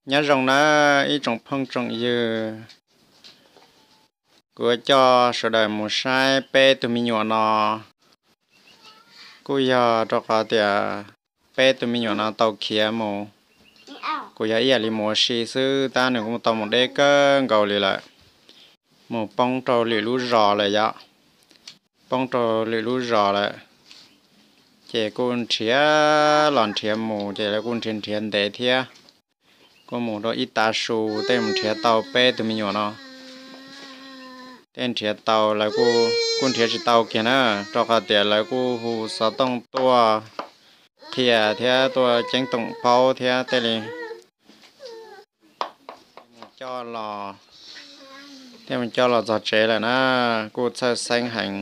Nyob zoo nawb ib tsoom phooj tsoom ywg, kuv yuav coj sawv daws mus saib peb tug me nyuam no. Kuj yog rau qhov tias peb tug me nyuam no tau khiav mus, kuv yog ib yam li mus ua si xwb tab nws kuj tau mus deb kawg nkaus li lawm, mus poob rau lwm lub zos lawm yom. Poob rau lwm lub zos lawm, ces kuj nrhiav los nrhiav mus ces lawv kuj nrhiav nrhiav ntev thiab. Kuj mus rau ib tav su tej mus nrhiav tau peb tug me nyuam no. Tej nrhiav tau lawv kuj nrhiav tsis tau kiag na, rau qhov tias lawv kuj hu xov tooj tuaj qhia thiab tuaj ceeb toom paub thiab tej li mus coj los, thiaj mus coj los txog tsev lawm na. Kuj txhawj xeeb heev,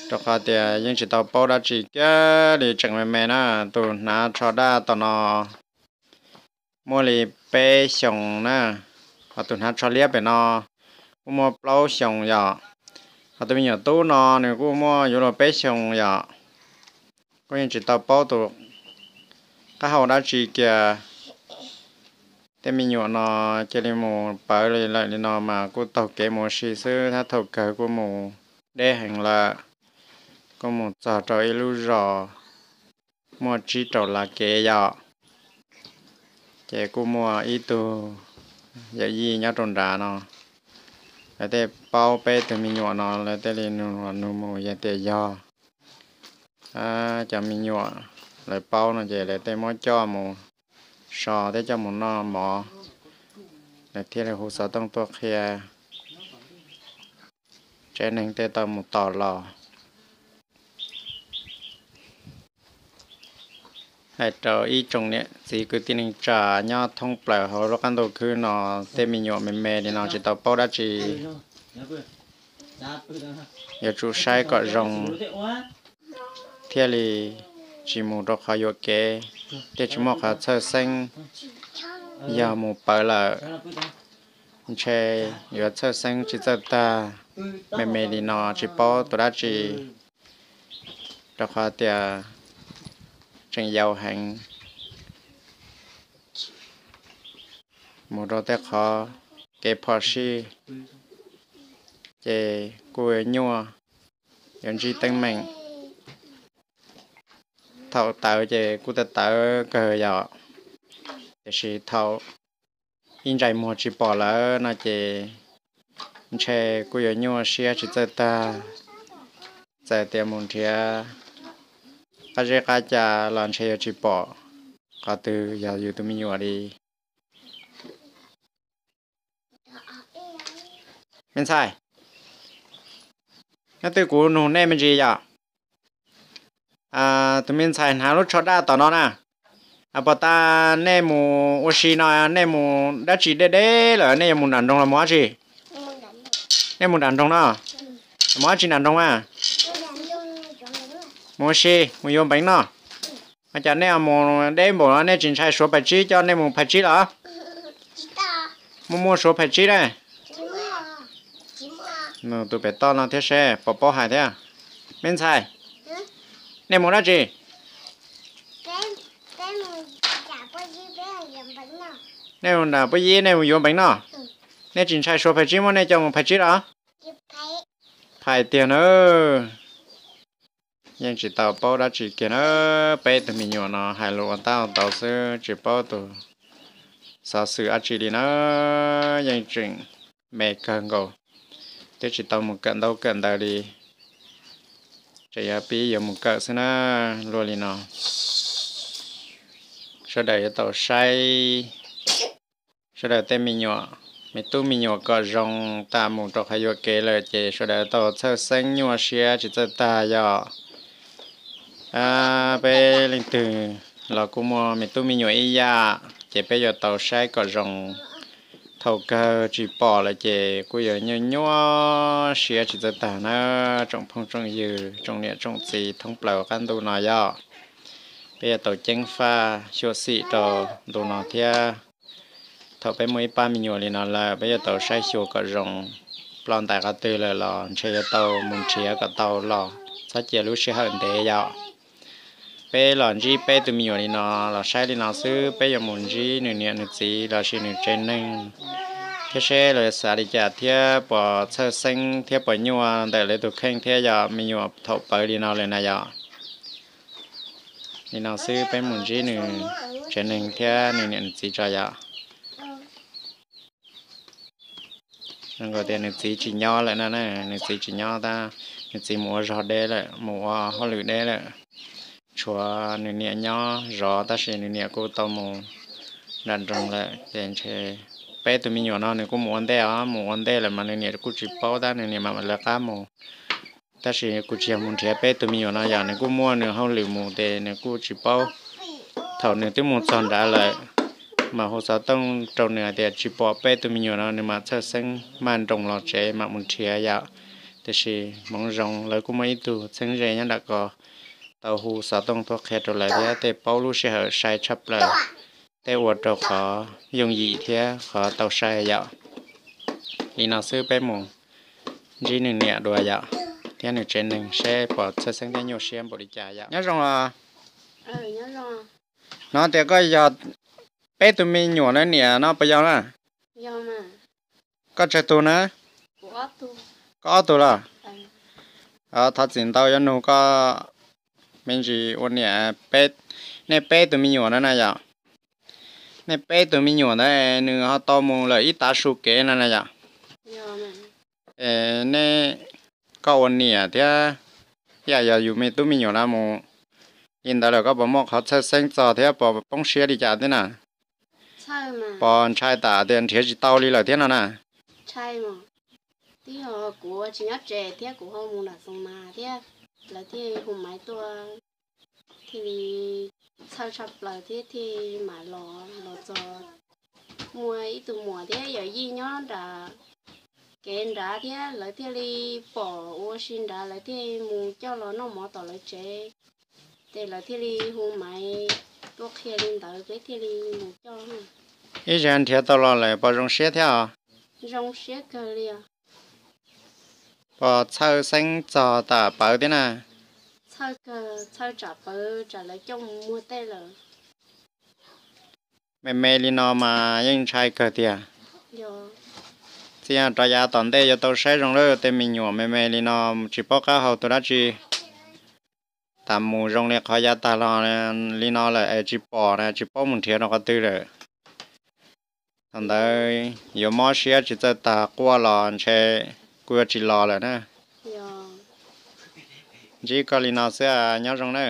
rau qhov tias yeej tsis tau paub dab tsi kiag li, tseem me me na. Tus hnav tsho daj tom no muaj li peb xyoos na, ho tus hnav tsho liab pem no kuj muaj plaub xyoos yom. Ho tus me nyuam tub no nws kuj muaj yuav luag peb xyoos yom. Kuj yeej tsis tau paub tus qab hau dab tsi kiag. Tej me nyuam no cia li mus pawv li lawm li no mas kuj taug kev mus ua si xwb, thab thaum kawg kuj mus deb heev lawm. Kuj mus txog rau ib lub zos muaj tsib rau lav kev yom. Ces kuj muaj ib tug yawm yij nyob rau nrad no, lawv tej paub peb tug me nyuam no lawv tej li nug los nug mus yog tias yog cov me nyuam lawv paub no ces lawv tej muab coj mus so thiab coj mus noj mov, lawv thiaj li hu xov tooj tuaj qhia tsev neeg tej tau mus tos los. Hais rau ib tsoom niam txiv kwv tij neej tsa nyob thoob plaws hauv lub qab ntuj khwb no, tej me nyuam me me li no tsis tau paub dab tsi, yuav tsum saib kom zoo thiaj li tsis mus rau qhov yuam kev, thiaj tsis muaj qhov txhawj xeeb. Yog mus pawv lawm ntshe yuav txhawj xeeb tsis txawj tag. Me me li no tsis paub tus dab tsi, rau qhov tias tseem yau heev, mus rau tej qhov kev phom sij ces kuj yuav nyuaj, yuav ntsib teeb meem. Thaum tawv ces kuj tawv tawv kawg yom, tiam sis thaum ib ntsais muag tsis pom lawm no ces ntshe kuj yuav nyuaj siab tsis txawj tag. Txawm tias mus nrhiav qab zeb qab ca los ntshe yuav tsis pom qhov twg yog yus tus me nyuam li. Me ntxhais, nyob twg kuv nug nej me ntsis yom? Tus me ntxhais hnav lub tsho daj tom no na, puas tas nej mus ua si no nej mus dab tsi deb deb lawm, nej yuav mus nram nroog los mus dab tsi? Nej mus nram nroog no, mus dab tsi nram nroog a? Mus ua si, mus yuav npeev noj. Ua cas nej mus deb npaum no nej tsis ntshai suav phais tsib coj nej mus phais tsib los? Muaj muaj suav phais tsib na. Nug tus pem toj no thiab seb puas paub hais thiab. Me ntxhais, nej mus dab tsi? Nej mus nram puab yib, nej mus yuav npeev noj. Nej tsis ntshai suav phais tsib muab nej coj mus phais tsib los? Phais tiag na. Yeej tsis tau paub dab tsi kiag na. Peb tug me nyuam no hais lus ua tab ua tau xwb tsis paub tus xov xwm dab tsi li na. Yeej tseem me kawg nkaus, twb tsis tau mus kawm ntaub kawm ntawv li, tseem yuav pib yuav mus kawm xwb na. Luaj li no sawv daws yuav tau saib sawv daws tej me nyuam, me tub me nyuam kom zoo, tas mus rau qhov yuam kev lawm ces sawv daws tau txhawj xeeb nyuaj siab tsis txawj tag yom. Peb leej twg los kuj muaj me tub me nyuam ib yam, ces peb yuav tau saib kom zoo. Thaum kawg tsis pom lawm ces kuj yuav nyuaj nyuaj siab tsis txawj tag na. Tsoom phooj tsoom ywg, tsoom niam tsoom txiv thoob plaws qab ntuj no yom, peb yuav tau ceev faj xyuam xim rau ntu no thiab. Thaum peb muaj ib pab me nyuam li no lawm peb yuav tau saib xyuas kom zoo, ploj ntais qhov twg lawm los ntshe yuav tau mus nrhiav kom tau los txhob cia lub sij hawm ntev yom. Peb los ntsib peb tus me nyuam li no, los saib li no xwb, peb yuav mus ntsib nws niam nws txiv los sis nws tsev neeg thiab seb lawv xav li cas thiab puas txhawj xeeb thiab puas nyuaj ntawm lawv tus kheej thiab yom, me nyuam thaum pawv li no lawm na yom. Li no xwb peb mus ntsib nws tsev neeg thiab nws niam nws txiv tso yom. Zoo nkaus tias nws txiv tsis nyob lawm na, nws txiv tsis nyob tab, nws txiv mus ua zog deb lawm, mus ua hauj lwm deb lawm. Tshuav nws niam nyob zov tab sis nws niam kuj tau mus nram nroog lawm ces ntshe peb tus me nyuam no nws kuj mus ua ntej os, mus ua ntej lawm mas nws niam kuj tsis paub tab nws niam mam lawv qab mus. Tab sis kuv tsis yog mus nrhiav peb tus me nyuam no yom, nws kuj muaj nws hauj lwm mus ces nws kuj tsis paub. Thaum nws twb mus txog nrad lawm mas hu xov tooj rau nws hais tias tsis pom peb tus me nyuam no, nws mam txhawj xeeb maj nroos los tsev mam mus nrhiav yom. Tiam sis hmoov zoo lawv kuj muaj ib tug txheeb ze nyob nram ko tau hu xov tooj tuaj qhia rau lawv thiab tej paub lub sij hawm sai tshaj plaws, tej ua rau qhov yooj yim thiab qhov tau sai yom. Li no xwb peb mus ntsib nws niam dua yom, thiab nws tsev neeg seb puas txhawj xeeb thiab nyuaj siab npaum li cas yom. Nyob zoo os. Hnov tias koj yog peb tus me nyuam na, niam no puas yog na? Koj tsawg tug na? Koj ob tug los? Thov txim ntau yuav nug koj me ntsis ua niam. Nej peb tus me nyuam na na yom? Nej peb tus me nyuam ntawd nws ho tau mus lawm ib tav su kev no na yom? Es nej, koj ua niam thiab, yam yog yus me tub me nyuam no mus li ntawd lawm koj puas muaj qhov txhawj xeeb txog thiab puas poob siab li cas thiab na? Puas ntshai tas tias nrhiav tsis tau li lawm thiab no na? Twb yog kuv tsis nyob tsev thiab kuv ho mus nram Xoos Mas thiab, lawv thiaj hu maiv tuaj, thiaj li txhawj tshaj plaws thiab thiaj mam los, los txog muaj ib tug muam thiab yawm yij nyob nram kev nrad thiab lawv thiaj li pom ua si nrad lawv thiaj mus coj los noj mov tom lawv tsev, ces lawv thiaj li hu maiv tuaj qhia li ntawd peb thiaj li mus coj. Ib zaug nrhiav tau los lawm puas zoo siab thiab os? Zoo siab kawg li os. Puas txhawj xeeb txog tam pawv thiab na? Txhawj kawg, txhawj tsam pawv tsam lawv coj mus muag tej lawm. Me me li no mas yeej ntshai kawg tiag. Txij no rov yav tom ntej yuav tau saib zoo lawm, tej me nyuam me me li no tsis paub qab hau tus dab tsi. Tas mus zoo li qhov yav tag los li no lawm es tsis pom na, tsis paub mus nrhiav rau qhov twg lawm. Thaum ntawd yuav mob siab tsis txawj tag, quaj los ntshe kuj yuav tsis los lawm na. Ntsib koj li no xwb, nyob zoo na.